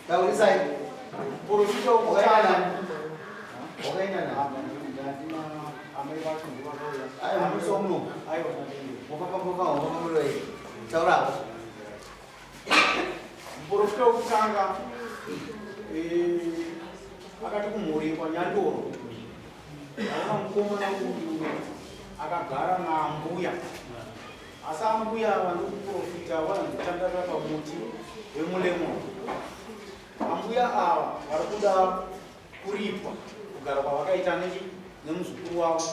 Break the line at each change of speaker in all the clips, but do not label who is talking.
Taurisai.
Muprofita wokutanga
Wakaenda nani?
Amai vacho ndivakauya.
Aiwa, musi wamuno.
Aiwa,
Wafamba mboka wafamba muroi. Taura.
Muprofita wokutanga eh, akati kumhuri kwaNyandoro ndaona mukomana uyu akagara naambuya asi ambuya vanokuprofita vanozotandara pamuti wemulemon. Ambuya ava vari kuda kuripwa kugara kwavakaita nechi nemuzukuru wavo,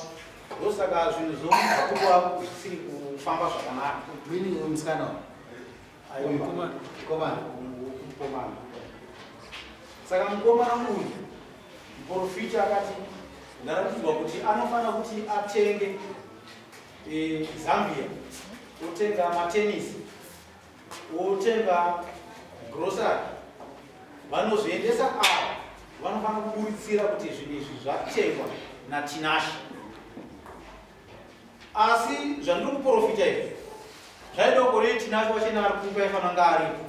ndosaka zvinhu zvomuzukuru wavo zvisiri kufamba zvakanaka.
Meaning uyu musikana uyu.
Aiwa,
Uyu mukomana.
Mukomana. Saka mukomana uyu muprofita akati ndaratidzwa kuti anofanira kuti atenge Zambia, otenga matenisi, otenga grocery. Vanozviendesa ava vanofanira kuburitsira kuti zvinhu izvi zvatengwa naTinashe. Asi zvandiri kuprofita izvi zvaida kore Tinashe wachena ari kupa aifanira kunge aripo.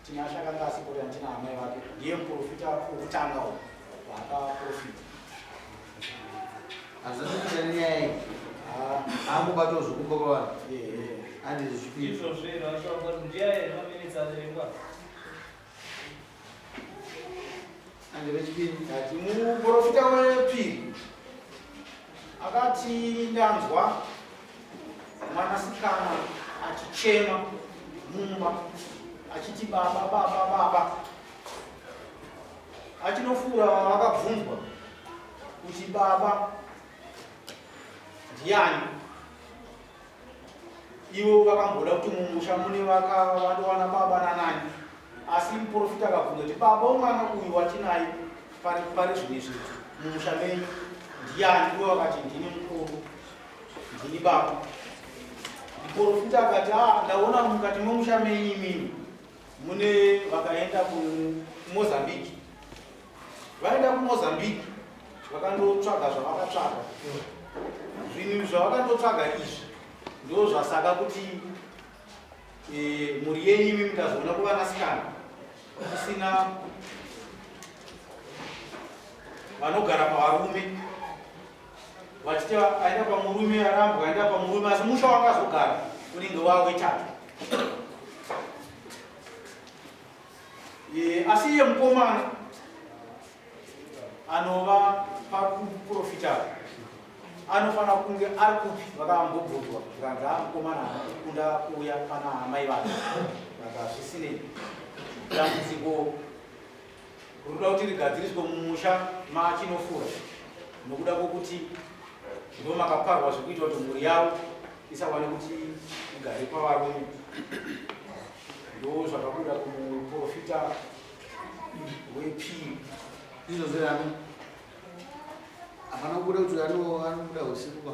Tinashe akanga asipo kuti andina amai vake, ndiye muprofita wokutanga uyu waakaprofita.
Hazvina nenyaya iyi. Haangobatawo zvokumba kwavanhu. Handi zvipiri.
Izvozvo ero asvakoti ndiye here maminitsi averengwa.
Handi vechipiri.
Ati muprofita wepiri akati ndanzwa mwanasikana achichema mumba achiti baba baba baba. Achinofura vakabvunzwa kuti baba ndiani, ivo vakamboda kuti mumusha mune vandowana baba nanani, asi muprofita akabvunza kuti baba womwana uyu watinaye pari zvino izvi mumusha menyu ndiani? Ivo vakati ndini mukuru, ndini baba. Muprofita akati a ndaona mukati memusha menyu imimi mune vakaenda kuMozambique. Vaenda kuMozambique vakandotsvaga zvavakatsvaga. Zvinhu zvavakandotsvaga izvi ndo zvasaka kuti mhuri yenyu imi mutazoona kuvanasikana kusina vanogara pavarume, vachiti aenda pamurume arambwa, aenda pamurume, asi musha wakazogara unenge wawetatu. Asi iye mukomana anova pakuprofita anofanira kunge ari kupi? Vakambobvunzwa zvikanzi a mukomana haana kukunda kuuya pana amai vake. Saka zvisinei, dambudziko rinoda kuti rigadziriswe mumusha maChinofura nokuda kwokuti ndo makaparwa zvekuita kuti mhuri yavo isawane kuti igare pavarume. Ndo zvakabuda kumuprofita wepiri.
Izvo zverano hapana kubuda kuti anobuda usiku kwa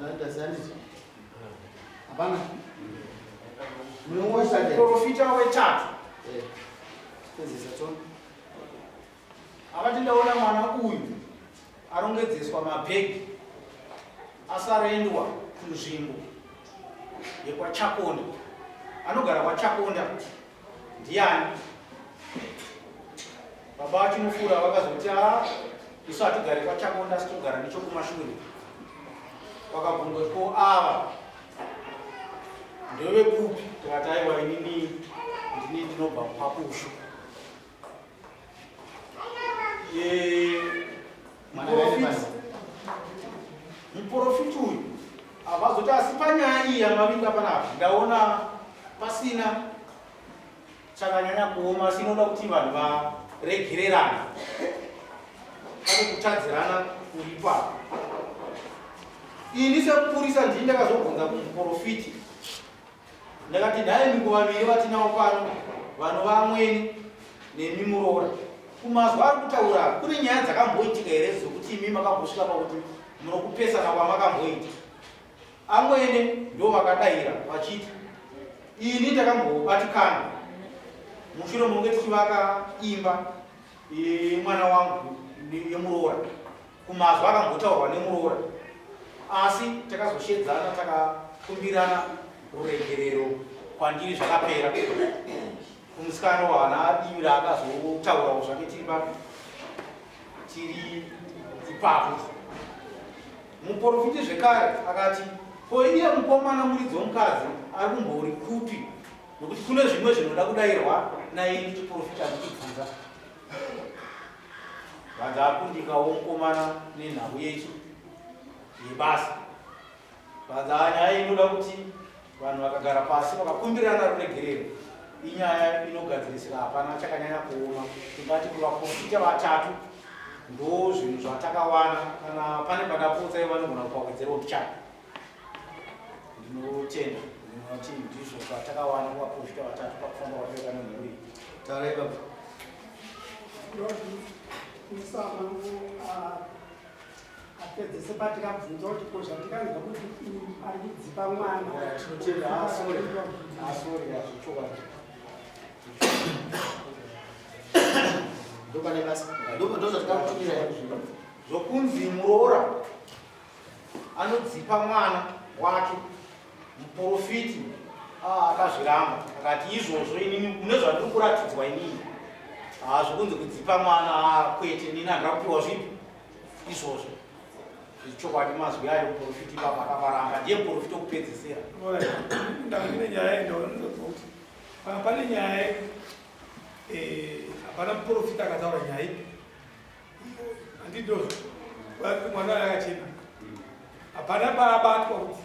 vanoita seanditi hapana.
Muprofita wetatu
pedzisa tsono.
Akati ndaona mwana uyu arongedzeswa mabhegi asarendwa kunzvimbo yekwaChakonda. Anogara kwaChakonda ndiani? Baba vaChinofura vakazoti a isu hatigare kwaChakonda, asi togara nechokumashure. Vakabvunzwa kuti ko ava ndevekupi? Tikati aiwa, inini ndini ndinobva kwaBushu. Muprofiti uyu avazoti asi panyaya iyi yamavinga panapa ndaona pasina chakanyanya kuoma, asi inoda kuti vanhu varegererana, pane kutadzirana kuripo apa. Ini semupurisa ndini ndakazobvunza kumuprofiti, ndakati nhai miko vaviri vatinawo pano vanova amweni nemi muroora, kumazwa ari kutaura kune nyaya dzakamboitika here dzokuti imi makambosvika pakuti munokupesana kwamakamboita? Amwene ndo vakadaira vachiti ini ndakambobatikana mushure monge tichivaka imba yemwana wangu yemuroora, kumazwa akambotaurwa nemuroora, asi takazoshedzana takakumbirana ruregerero kwandiri zvakapera. Kumusikana haana divi raakazotaurawo zvake tiri papi, tiri ipapo. Muprofiti zvekare akati, ko iye mukomana muridzi womukadzi ari kumbori kupi? Nokuti kune zvimwe zvinoda kudairwa naini chiprofita ndichibvunza. Vanzi akundikawo mukomana nenhau yechi yebasa. Vanzi nyaya inoda kuti vanhu vakagara pasi vakakumbirana ruregerero, inyaya inogadzirisika, hapana chakanyanya kuoma. Tingati kuvaprofita vatatu ndo zvinhu zvatakawana. Kana pane padapotsa ivo vanogona kupawedzerawo tichana. Ndinotenda, ndinoti ndizvo zvatakawana kuvaprofita vatatu pakufamba kwatakaita nemhuri.
Taurai baba.
Apedzese patikabvunza kuti ko zvatikanzwa kuti ari kudzipa mwana.
Tinotenda. Ah, sorry. Ah, sorry, hazvichokwadi.
Ndopane basa. Ndozvatikakutumira.
Zvokunzi muroora anodzipa mwana wake, muprofiti akazviramba, akati izvozvo inini mune zvandiri kuratidzwa inini, zvokunzi kudzipa mwana kwete, inini handira kupiwa zvipi izvozvo. Zvechokwadi mazwi ayo muprofiti baba akavaramba, ndiye muprofiti wokupedzesera.
Ndine nyaya indoonza kuti pane nyaya, hapana muprofita akataura nyaya ipi, handindozvo mwana akachena, hapana paabatwa kuti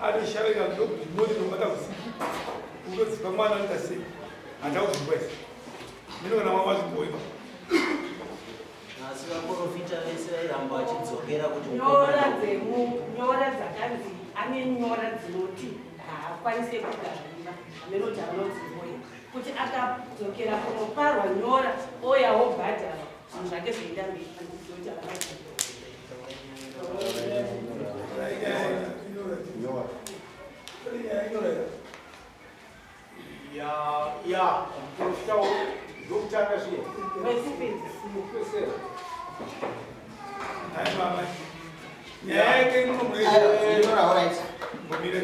anoshavira ndodhimoni rinobata usiku unodzipa mwana anoita sei, handakuzvimbwa izvi mino kana mama zvimboiva.
Asi vaprofita vese vairamba vachidzokera kuti
nyora dzemu nyora dzakanzi ane nyora dzinoti haakwanise kugarira, amenoti anonzi kuti akadzokera kunoparwa nyora oya wobhadhara, zvinhu zvake zvoenda mberi. Andizoti havana.
Ya, muprofita ndokutanga zviye
wekupedzisira.
Nyaya yake
Zvenyora, alright.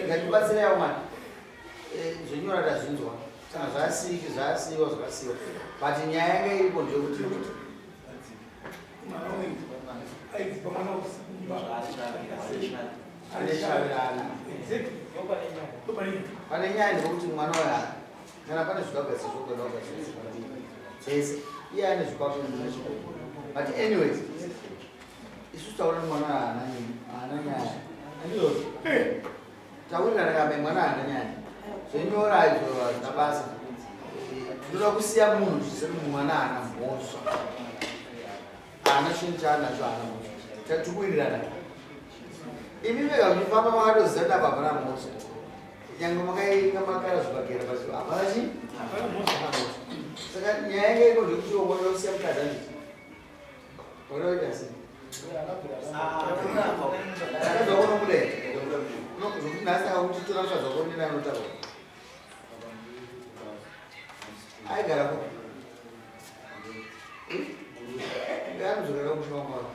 Ngatibatsirai mwana. Zvenyora tazvinzwa. Kana zvasiki zvasiyiwa zvakasiyiwa. But nyaya yanga iripo ndeyekuti
aidzipa mwana usiku
aneshavirana. Pane nyaya ndekuti mwana uyu kana pane zvikagadzira zvogona kugadzira zvese, iye ane zvikwapo nezviko. But anyways, isusu taura kuti mwana uyu haana nyaya, andizvozvo? Taurirana kambe mwana haana nyaya, zvenyora izvo hazvina basa. Tinoda kusiya munhu zvisiri mwana haana mhosva, haana chinhu chaanacho, haana mhosva. Tatukuwirirana imi vega muchifamba makatoziva kuti apa hapana mhosva, nyange makainga makara zvibagera pasi, hapana chi hapana mhosva. Saka nyaya yanga iko ndekuti waida kusiya mukadzi, anditi waida kuita sei? Mukadzi wako unomuda here? Zvokuti nhasi akakuti tora mukadzi wako nena anotaura aigara kupi? Anodzokera kumusha wamwako,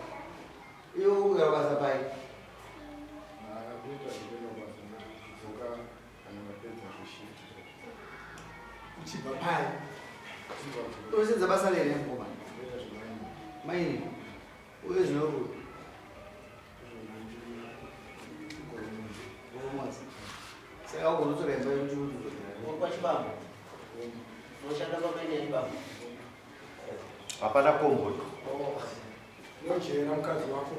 iwe ukugara basa pai?
Kuita zvekuenda kubasa, ndodzoka kana ndapedza zveshift.
Uchibva pai?
Unosenza basa rere mukoma? Maini uye zvinokuti saka ugonotora imba yekuti udzokera
kwachibambo, unoshanda pamaini yachibambo.
Hapana komboni.
Nojera mukadzi wako.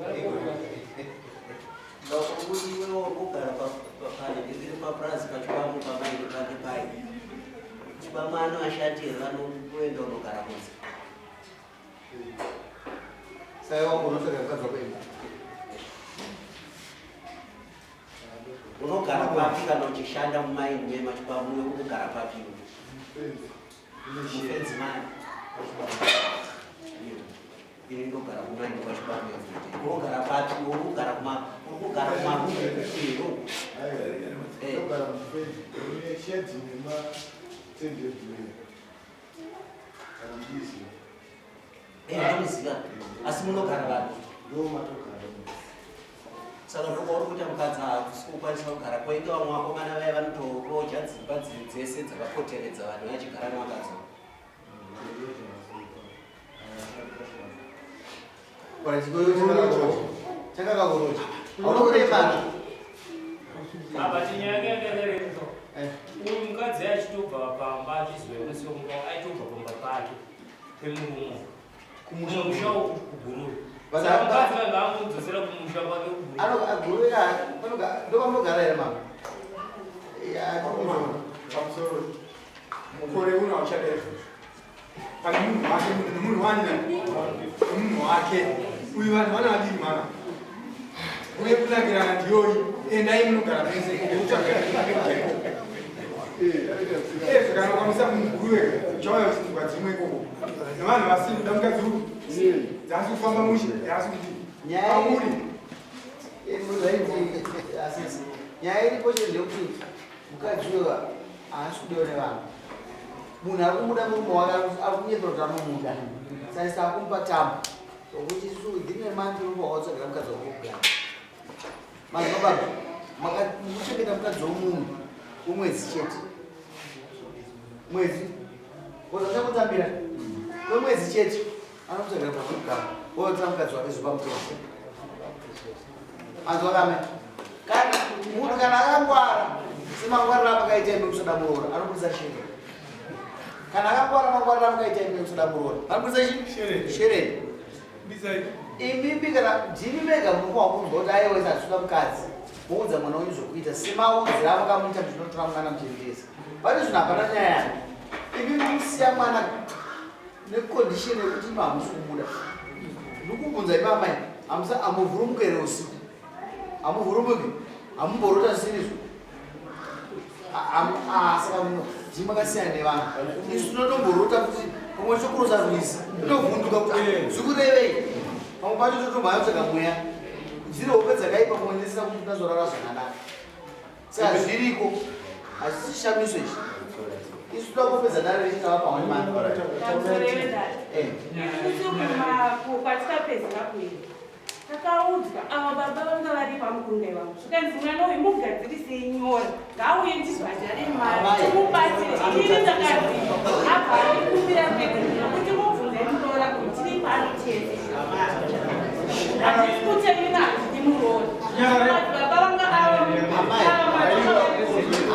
Kuti iwewo kugara panhingiri papurazi pachibambo pamaini pake pai, chibambo anoashati here vanoenda unogara kunze?
Saka wagonotora mukadzi wako imba.
Unogara papi kana uchishanda mumaini yemachibambo? Iwe kugara papi iwe? Mufenzi mani ini ndogara kumaini kwachibambo everyday. Unogara papi? Uri kugara kuma uri kugara kuma
Ndogara mufenzi ine shedhi nematende ebhuree, kana muchiziva.
Ndinoziva, asi munogara vanhu
Ndo matogara.
Saka ndokwauri kuita mukadzi hakusi kukwanisa kugara kwainge vamwe vakomana vaya vanotoroja dzimba dzese dzakapoteredza vanhu vachigara nevakadzi.
Apa chinyaya yake yakareruka. Uyu mukadzi achitobva pamba achiziva musi wemuka aitobva pamba pake pemurume. Kumusha uku kuGuruve. Saka mukadzi vanga amudzosera kumusha kwake kuGuruve.
Guruve ndopamunogara here mama?
Pamusoro. Mukore uno hauchadai. Pane munhu wake, nemunhu wani nemunhu wake. Uyu vanhu vana vadii mama? Uye kunakirana ndiyoyi. Endai munogara mese. Ezvo kana ukamisa muGuruve uchauya uchinzwa dzimwe ikoko. Nevanhu vasiri kuda mukadzi uyu. Dzasi kufamba mushe, haasi kuti pauri.
Nyaya iripo chete ndeyekuti mukadzi uyo haasi kudiwa nevanhu. Munhu ari kumuda murume wake ari kunyepera kuti anomuda. Saka akumupa tambo. Kuti isu within a month unopa watsvagira mukadzi wako kugara. Mazwa baba, mukuchengeta mukadzi womunhu kwemwedzi chete. Mwedzi. Wozachakutambira. Kwemwedzi chete. Anokutsvagira mukadzi wekugara. Wotora mukadzi wake zuva mutemo. Anzwa kame. Kana munhu kana akangwara semangwariro amakaita imi kusada muroora anobudisa shere. Kana akangwara mangwariro amakaita imi kusada muroora anobudisa chi? Shere. Imimi kana ndimi mega munofanira kunzwa kuti aiwa isi hatitoda mukadzi. Moudza mwana wenyu zvokuita semaudzira amakamuita kuti tinotora mwana muchengetesa. Pane zvinhu hapana nyaya yani. Imi mukusiya mwana necondition yekuti imi hamusi kumuda. Ndikubvunza imi amai, hamuvhurumuke here usiku? Hamuvhurumuki? Hamumborota zvisiri izvo? Saka ndimi makasiyana nevanhu. Isu tinotomborota kuti pamwe tokurosa rwizi, totovhunduka kuti zvikurevei. Pamwe pacho totomhanya kutsvaga mweya. Dziri hope dzakaipa pamwe ndisina kuti ndazorara zvakanaka. Saka zviriko, hazvisi chishamiso ichi. Isu toda kupedza dare rechi tava pamwe mani.
Isusu kwatikapedzera kuenda takaudzwa ava baba vanga vari pamukunda ivavo zvikanzi mwana uyu mugadzirisei nyora ngauye ndibhadhare mari timubatsire. Inini ndakaziva abva andikumbira kuregerera kuti mubvunze muroora kuti tiri pano tese handisi kuti inini handidi muroora. Baba vanga ava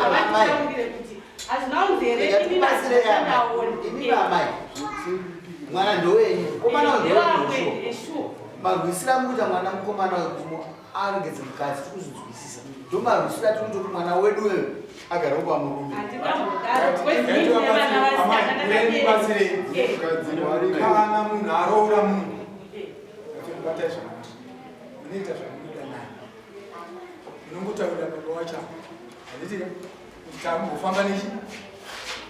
avatitaurire kuti hazvina kunzi here inini handisanaona.
Imi amai, mwana ndowenyu, mukomana ndowenyu. Marwisira mukuita mwana mukomana wekuti aregedze mukadzi tikuzvinzwisisa. Ndomarwisira tiri kuti mwana wedu uyu agare kupa murume.
Kana munhu aroora munhu, batai zvakanaka. Munoita zvamunoda naye. Munongotaurira baba wacho handiti kuti tambofamba nechi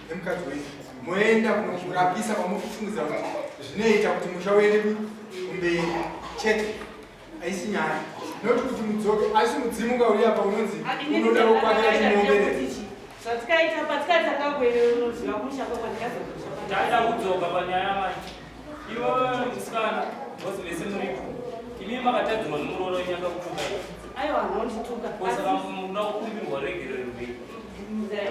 nemukadzi wenyu. Moenda kunomurapisa kwamukufungidzira kuti zvinoita kuti musha uende kumberi chete. Haisi nyaya. Not kuti mudzoke, asi mudzimu kauri apa unonzi unoda kukwakira chimombe.
Zvatikaita patikatanga kuenda unoziva kumusha kwako ndikazokusha.
Taida kudzoka panyaya manje. Iwe musikana, bosi vese muripo. Imi makatadzirwa nemuroora wenyu akakutuka.
Aiwa anondituka.
Saka munoda kukumbirwa regerero rwei?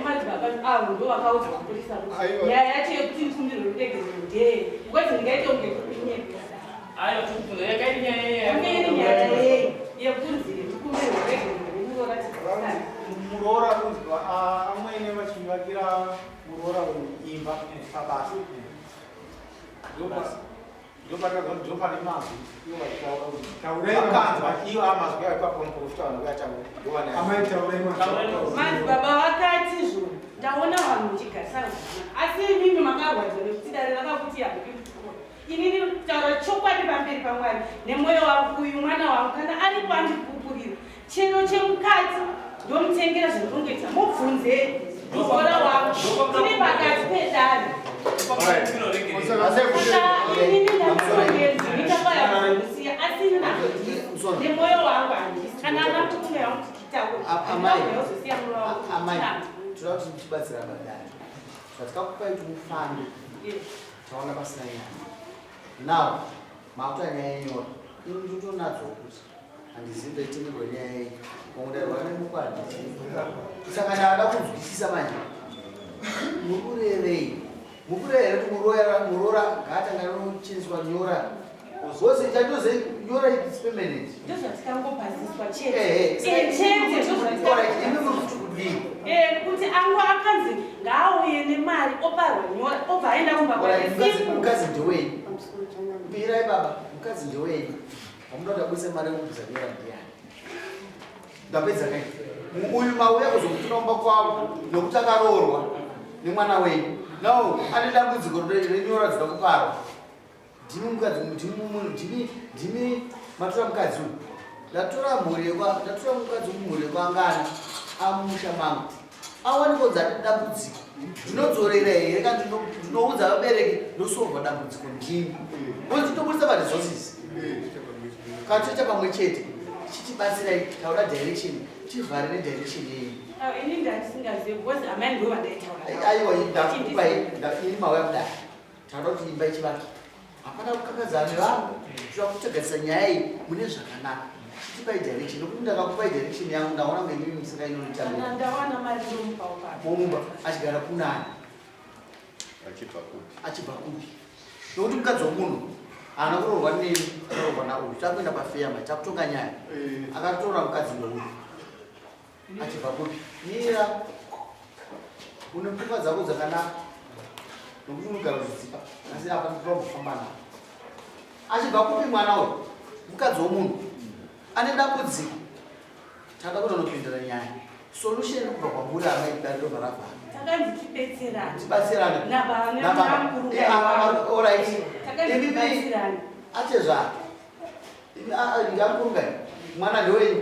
Madzibaba avo ndo vakaudzwa mapurisa kuti nyaya yacho yekuti ndikumbirwe ruregerero ndeye because ndingaite kunge kunyepesa.
Aiwa tikubvunza yakairi nyaya yei?
Yange iri nyaya yei yekunzi ndikumbirwe ruregerero nemuroora tigarisane.
Muroora kunzi amwene vachivakira muroora uyu imba pabasa. Ndopane mazwi ivo vachitaura kuti
Taurai
vakanzwa ivo amazwi ayo ipapo muprofita vanhu vayataura ndovane
Amai taurai mazwi.
Madzibaba vakati zvo ndaona vanhu muchigarisana zvakanaka asi imimi makarwadziwa nekuti dare rakakuti hamudi kuchikoro. Inini kutaura chokwadi pamberi paMwari nemwoyo wangu uyu mwana wangu kana aripo andipupurira chero chemukati ndomutengera zvandinongoita mubvunzei muroora wangu tiri pakati pedare. Saka inini ndakurongenzi ndikapaya kusiya asi inini handisi nemwoyo wangu handisi kana ana mukunga yangu tichitaura
Amai,
ndinozosiya muroora wangu
amai, toda kuti tibatsira badare. Zvatikakupai kuti mufambe, taona pasina nyaya. Now, makuta nyaya yenyora. Ini ndinotonadzo kuti Handizivi ndaitemerwa nyaya iyi. Pamwe ndarwara nemuko handizivi. Saka ndada kunzwisisa manje. Mukurevei? Mukureva here kuti muroora muroora ngaatanga anocheneswa nyora? Zvose chandose nyora it's permanent.
Ndozvatikangopaziswa chete. Eh, chete
ndozvatikangopaziswa. Imi muri kuti kudii?
Eh, kuti angu akanzi ngaauye nemari oparwa nyora obva aenda kumba kwake.
Mukadzi ndewenyu. Mbirai baba, mukadzi ndewenyu. Hamuda kuti abudise mari yekubvisa nyora ndiyani? Ndapedza kai. Uyu mauya kuzomutora kumba kwavo nokuti akaroorwa nemwana wenyu. Now ane dambudziko renyora dzinoda kuparwa. Ndimi mukadzi ndimi ndimi matora mukadzi uyu. Ndatora mhuri yekwa ndatora mukadzi mhuri yekwangana amusha mangu. Awanikwa dzati dambudziko. Ndinodzorera here kana ndinoudza vabereki ndosolva dambudziko ndimi. Ngozi tobudisa ma resources. Kana toita pamwe chete chichibatsirai taura direction tivhare nedirection yenyu.
Ini ndasingazivi because amai ndivo vandaitaura.
Aiwa ndakupai ini mauya kudai. Tauda kuti imba ichivake. Hapana kukakadzana nevanhu. Tinoda kutogadzisa nyaya iyi mune zvakanaka. Chitipai direction nokuti ndakakupai direction yangu ndaona kunge ndimi musingainonitambira.
Kana ndawana mari ndomupawo pano.
Momupa achigara kunani?
Achibva kupi?
Achibva kupi? Nokuti mukadzi womunhu haana kuroorwa nemi, akaroorwa nauyu. Takuenda pafeya manje, takutonga nyaya. Akatora mukadzi ndouyu. Achibva kupi? Mira. Une pfungwa dzako dzakanaka. Nokuti unogara uchidzipa. Asi apa ndinoda kufamba nawo. Achibva kupi mwana uyu? Mukadzi womunhu. Ane dambudziko. Tada kuti anopindira nyaya. Solution iri kubva kwamuri amai dare ndobva ravhara.
Takanzi tibetserane.
Tibatsirane.
Nababa
Nababa.
namukuru.
All right.
Takanzi
Imi-
tibatsirane.
Atezvara. Ngakurungai. Mwana ndewenyu.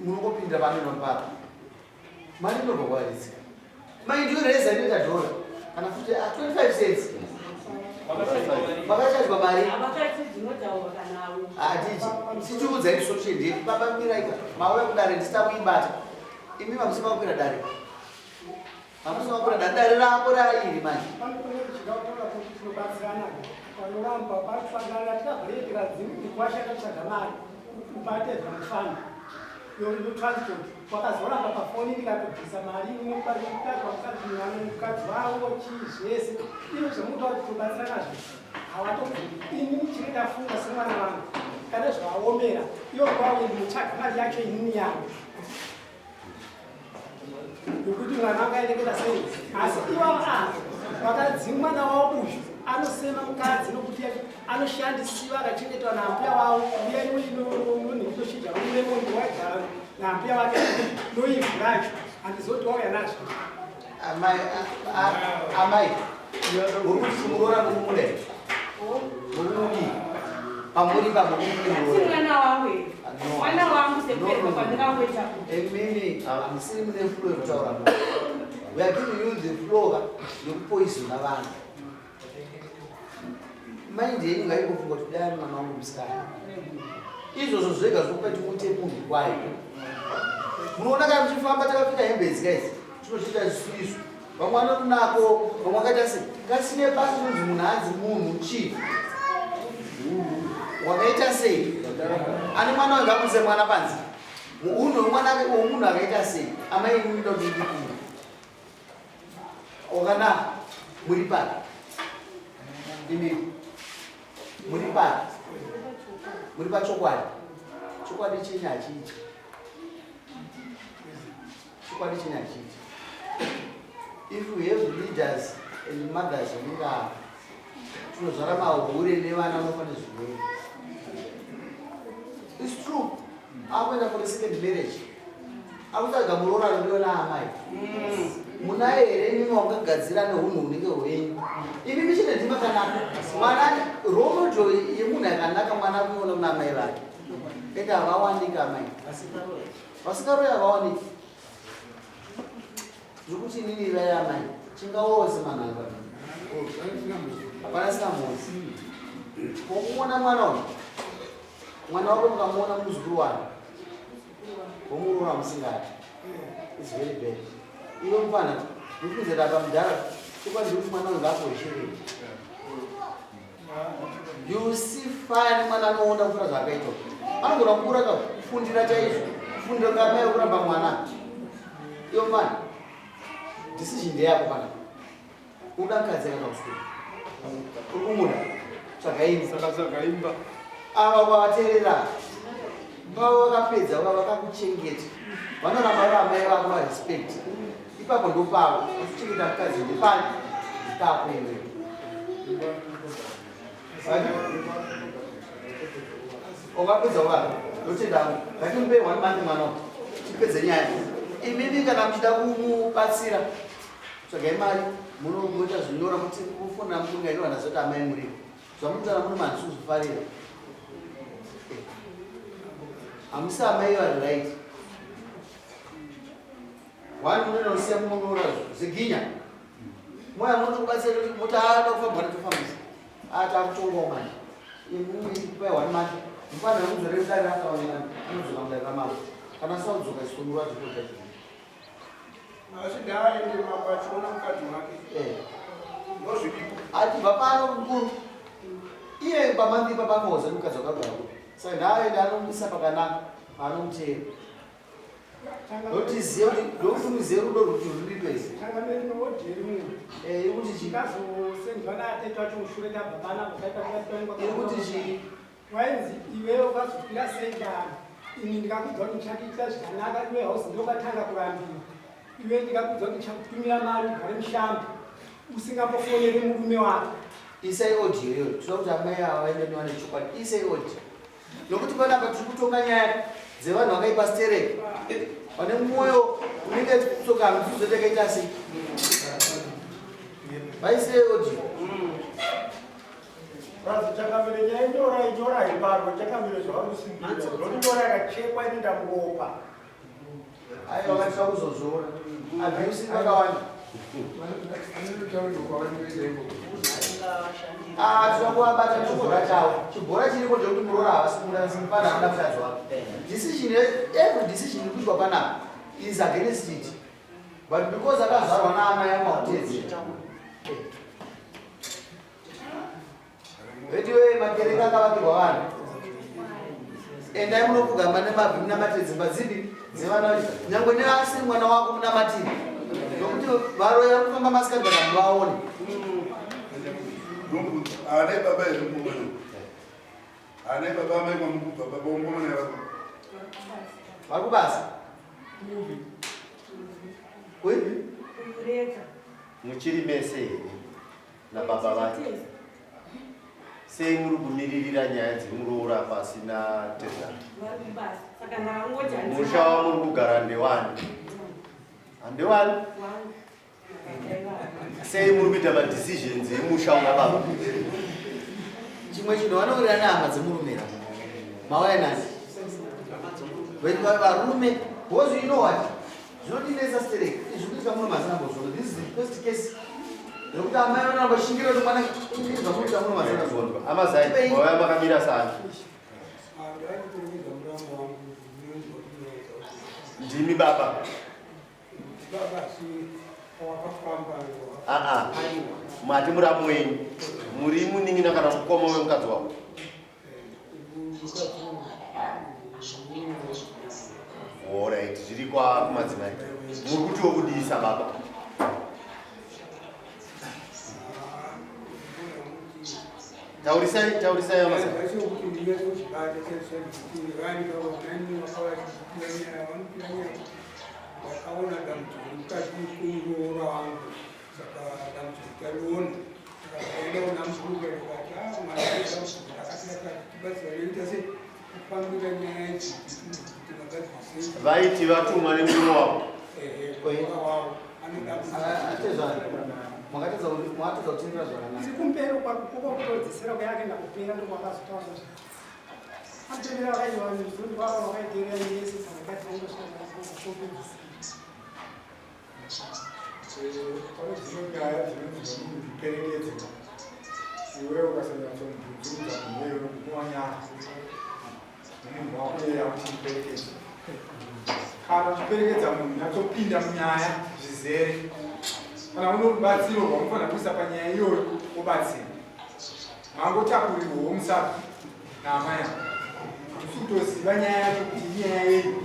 Munongopindira pano pano. Mari inobva kwaridzi. Mai ndiyo reza inoita dhora. Kana futi 25 cents. Makachajwa mari.
Havakati dzinotaurwa kana
Hatiji. Sichiudzai solution ndeye baba miraika. Mauya kudare ndisina kuibata. Imi mamusima kukwira dare. Mamusima kukwira dare. Dare rako rairi manje.
Chikautaura kuti tinobatsirana vanoramba pafanana tikabhurekera dzikwasha tatsvaga mari ubatedzwa mufana yotransport wakazoramba pafoni ndikatobvisa mari imwe mukadzi wavo chii zvese izvo zvemuta kuti tobatsirana zvese havatobvumi. Ini chiri ndafunga semwana wangu kana zvaomera ivo kwauye ndinotsvaga mari yacho inini yangu yokuti mwana angaendeketa sei, asi ivo vakadzi mwana wavo uyu anosema mukadzi nokuti anoshandisiwa akachengetwa naambuya wavo. Mbuya inonhikutoshinja muremondi waigara naambuya wake noivhu racho handizoti wauya nazvo.
Amai, amai, muri kuti muroora muri muda here? Muri mudii? Pamuri ipapo muri
Asi
muroora.
mwana wangu here?
No.
Mwana wangu sekubereka kwandingangoita.
Emini, hamusiri mune flow yekutaura mo. We are giving you the flow ka yekupoisona vanhu. Mind yenyu ngaingofunga kuti dai mwana wangu musikana. Izvozvo zvega zvokupa kuti muite munhu kwayo. Munoona kana muchifamba takapfeka hembe idzi guys, tinochiita isu isu. Vamwe vanorunako, vamwe vakaita sei. Ngasine basa rinonzi munhu hanzi munhu chii? Wakaita sei? Ane mwana wega abudise mwana panze. Unhu hwemwana womunhu akaita sei? Amai munoda kuti ndikure. Wakanaka, muri papi? Imi muri papi? Muri pachokwadi. Chokwadi chenyu hachiiti. Chokwadi chenyu hachiiti. If we have leaders and mothers vanenge ava, tinozvara mahure nevana vanofa nezvirwere. It's true. Akuenda for a second marriage. Akutsvaga muroora anodiwa naamai. Munaye here imimi wakagadzira neunhu hunenge hwenyu? Imi michine ndima kanaka. Mwana role model yemunhu akanaka mwana kuiona kuna amai vake. Ende havawaniki amai. Vasingaroyi havawaniki. Zvekuti inini ivai amai. Chingaose manhamba. Hapana sina mhozi. Wokuona mwana uyu. Mwana wako mukamuona muzukuru wake. Womuroora musingadi. It's very bad. Iwe mufana, ndikuudza apa mudhara, chokwadi ndikuti mwana uyu ngaaporesherei. You see fire nemwana anoona kufura zvaakaitwa. Anogona kukura ka. Kufundira chaizvo. Kufundira kamai kuramba mwana. Iyo mwana. Decision ndeyako pana. Uda mukadzi akaenda kuchikoro. Uri kumuda. Tsvaga imba.
Saka tsvaga imba.
Ava kwavateerera. Vava vakapedza vava vakakuchengeta. Vanoramba vari amai vako varespect. Ipapo ndopavo. Uchichengeta mukadzi ndepani? Ndipako iwewe. Wakapedza uvara. Ndotenda hangu. Ngatimupe one month mwana uyu. Tipedze nyaya. Imimi kana muchida kumubatsira tsvagai mari munoita zvinyora muti mufonera mutunga ino vanhu zoti amai muripo zvamutaura muri manzi kuzvifarira hamusi amai vari right one munoenda kusiya munoora zviginya moya munotokubatsira kuti moti aada kufamba tofambisa atakutongwa manje imimi kupai one month mufanira kudzorera dare rakaoneka anodzoka mudare ramavo kana asina kudzoka chisunura chikocha
Asi ndaaende mambo achiona mukadzi wake.
Eh.
Ndozviripo.
Achibva pano mukuru. Iye pamanzi ipapa angohoza mukadzi wakagara kupi. Saka ndaaende anomuisa pakanaka paanomuteera. Ndotiziye kuti ndokuti rudo rwuti ruripo izvi.
Changamire tinoodheri munhu.
Eh, iri kuti chii?
Ndazosendwa naatete wacho mushure tabva panapa taita
Iri kuti chii?
Wainzi iwewe ukazofira sei vanhu ini ndikakudza kuti ndichakuitira zvakanaka iwe hauzi ndokatanga kurambiwa iwe ndikakudza kuti ndichakutumira mari ugare mushambi usingambofoneri murume wako.
Isai audio iyoyo tinoda kuti amai ava vaende newane chokwadi. Isai audio. Nokuti panapa tiri kutonga nyaya dzevanhu vakaipa stereki vane mwoyo unenge tsoka hamisizo takaita sei. Vaisei audio.
Prazi chakamire nyaya nyora inyora iparo chakamire zvavari kusimbira. Ndoti nyora yakachekwa inoenda muropa.
Aiwa vakatisa kuzozviona. Abuse vakawanda. Ah, tinongowabata chibhora chavo. Chibhora chiriko ndechekuti muroora havasi kumuda asi mupana anoda mukadzi wake. Decision, every decision iri kuitwa panapa is against it. But because akazvarwa naamai amautedzera. Veduwe makereke akavakirwa vanhu. Endai munopfugama nemabvi munamatire dzimba dzipi dzevana vacho. Nyangwe neasiri mwana wako munamatire. Nokuti varoyi vari kufamba masikati but hamuvaoni.
Haana baba here mukomana? Haana baba amai kwamukubva baba womukomana vako?
Vari kubasa. Kui?
Kuyureka.
Muchiri mese here nababa vake? Sei muri kumiririra nyaya dzemuroora pasina tezvara?
Vari kubasa. Saka ndakangoti handina-
Musha wamuri kugara ndewani? Handewani?
Wangu.
Sei muri kuita madecisions emusha wababa?
Chimwe chinhu vanowirirana nehama dzemurumera. Mauya nani? Vedu varume, because you know what? Zvinondinetsa stereki. Izvi kuitika muno mazina mbozvona. This is the first case. Nekuti amai vanoramba vachishingira kuti mwana izvi zvamunoita muno mazina mbozvona.
Amazai, mauya makamira sana. Ndimi baba. Aa, mati muramu wenyu. Muri munin'ina kana mukoma wemukadzi wako? Alright, zviri kwa kumadzimai. Muri kuti wokudisa baba. Taurisai, taurisai amazai.
Ndakaona dambudziko mukati mekumuroora wangu, saka dambudziko tariona takaenda kuna murume ndikati a mwana dambudziko rakati rakati tibatsira sei kufambira nyaya idzi kuti magadzirisei.
Vaiti vatumwa nemurume wavo.
Ehe, wavo anoda.
Atezvara. Makatadza makatadza kuteerera zvakanaka.
Tiri kumberi kwakupedzisira kwayakaenda kupera ndokwakazotaura atevera vakaiwa mizoni kwavo vakaiteerera yese saka katinongosvikopedzisira.
Pane dzimwe nyaya dzinonzi zviperekedze iwewe ukasanyatsomubvunzurudza munhu iyoyo unowanyara nemunhu wako iyeye akuti muperekedze. Kana uchiperekedza munhu nyatsopinda munyaya zvizere. Kana une rubatsiro rwaunofanira kuisa panyaya iyoyo wobatsira. Mangotakurirwawo musaga naamai avo. Hamusi kutoziva nyaya yacho kuti inyaya yei.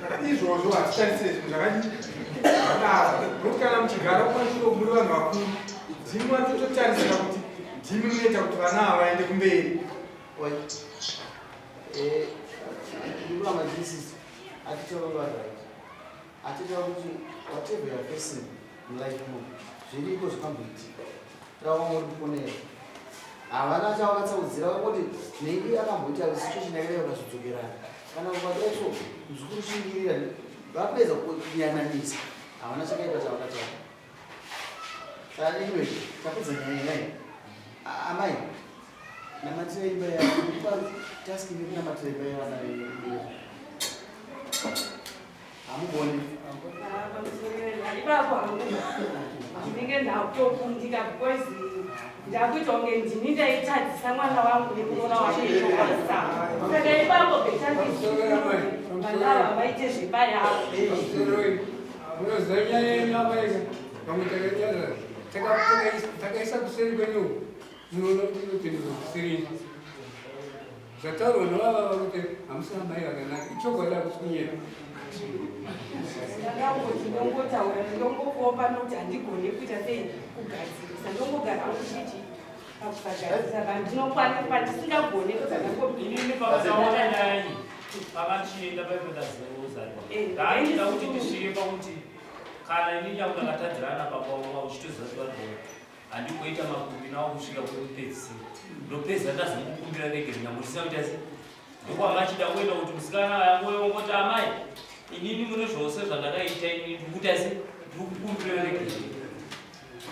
Saka izvozvo hatishandisire zvinhu zvakadii zvakadaro. Nokuti kana muchigara kumashure muri vanhu vakuru, ndimi vatototarisira kuti ndimi munoita kuti vana ava vaende kumberi.
Eh, ndikuramba ndichisisa atitaura right atitaura kuti whatever you are facing in life mo zviriko zvakamboitika taura muri kuponera havana chavakatsaudzira vakoti maybe akamboita situation yakadai vakazodzokerana kana ukadai so muzukuru shingirira vapedza kuyananisa havana chakaipa chavakataura saka anyway tapedza nyaya iyi amai Namatira imba yako, kupa task yekunamatira imba yevana venyu. Hamugoni.
Ipapo hangu ndinenge ndakutokundika because ndakuita kunge ndini ndaitadzisa mwana wangu nemuroora wake chokwasa. Saka ipapo beta ndizvandava vaite zvimba yavo.
Munoziva nyaya yenyu amai vamwe takanyarara takaisa kuseri kwenyu Munoona kuti inopindurwa zvisiri izvo. Zvataurwa navavava kuti hamusi amai vakanaka ichokwadi hakusi kunyepa.
Ndakangoti ndongotaura ndongokopa nokuti handigone kuita sei kugadzirisa ndongogara hangu ndichiti pakusagadzirisa pandinokwanisa pandisingagone
Inini pavakaona nyaya iyi pavachienda paipatazozarwa ndaida kuti ndisvike pakuti kana inini yangu ndakatadzirana nababa vangu uchitoziva kuti vari Handimboita makumbi nawo kusvika kwekupedzisira. Ndopedza ndazomukumbira regere nyangwe ndisina kuita se ndokwamachida kuenda kuti musikana yangu ongoti amai inini mune zvose zvandakaita inini ndikuita se ndikukumbira regere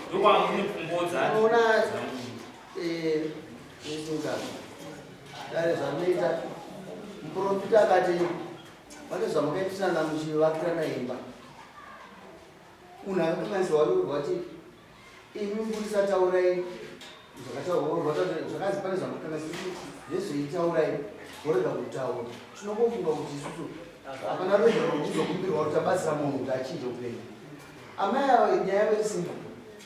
ndokwamune pfungwa dzacho.
Unoona eh, dare zvanoita muprofita akati pane zvamukaitisana muchivakirana imba munhu akakanganisirwa wati Imi mupurisa taurai zvakataurwa zvakanzi pane zvamakanganisa zvezvei taurai vorega kutaura tinongofunga kuti isusu hapana rwendo rwekuzokumbirwa kuti tabatsira munhu kuti achinje upenyu amai ava nyaya yavo isimba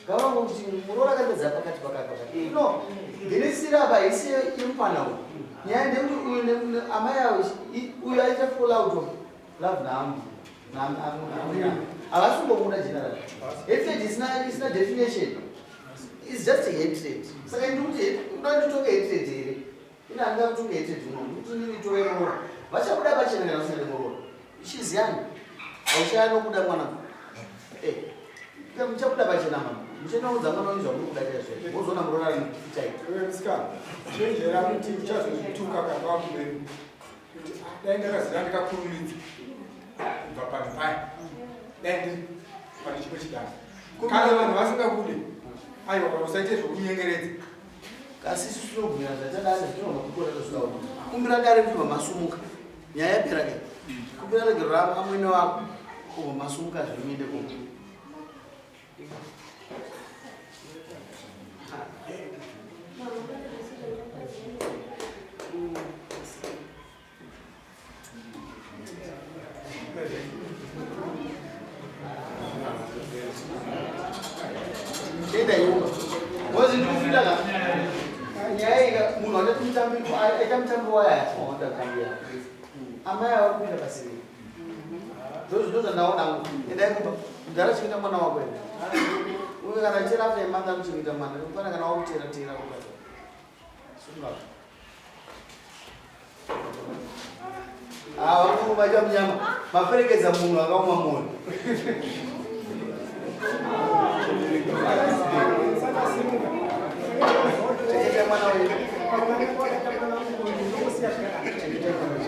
ngavango kuti muroora akatadza pakati pakati pakati no girisira apa haisi yemufana uyu nyaya ndekuti uyu amai avo uyu aita fall out of love naambu havasi kumbomuda general hatred isina isina definition is just a hatred saka ndikuti uda nditonge hatred here ini handinga kutonge hatred uno ndikuti inini tore muroora vachabuda pachena kana usina muroora she's young haushaya nokuda mwana eh muchabuda pachena mama muchenoudza mwana wenyu zvamuri kuda chaizvo wozoona muroora ari muchitai
musikana chenjera kuti uchazozvituka kana wakumberi kuti ah, dai ndakaziva ndikakurumidza kubva panhu paya dai ndiri pane chimwe chidanho kana vanhu vasingakude aiwa kana usaite zvokunyengeredza
kasi isu tinobvumira zvatadare zvinogona kukora tozvidawo kumbira dare kuti vamasumuka nyaya yapera ke kumbira regero rako amwene wako obva masumuka zvimuende kumba Enda iwe. Wazi ndikufila ka. Nyaya iyi munhu anoita mutambo aita mutambo waya asina mutambo ya. Amai ava kupinda pasiri. Ndozvandaona hangu. Endai kumba. Mudhara chengeta mwana wako ere. Uye kana chera after a month anochengeta mwana. Kupana kana wakutera tera ukata. Sunga. Ah, vakumaita munyama. Maperekedza munhu akaoma moyo. Chengeta mwana wenyu. Chengeta mwana.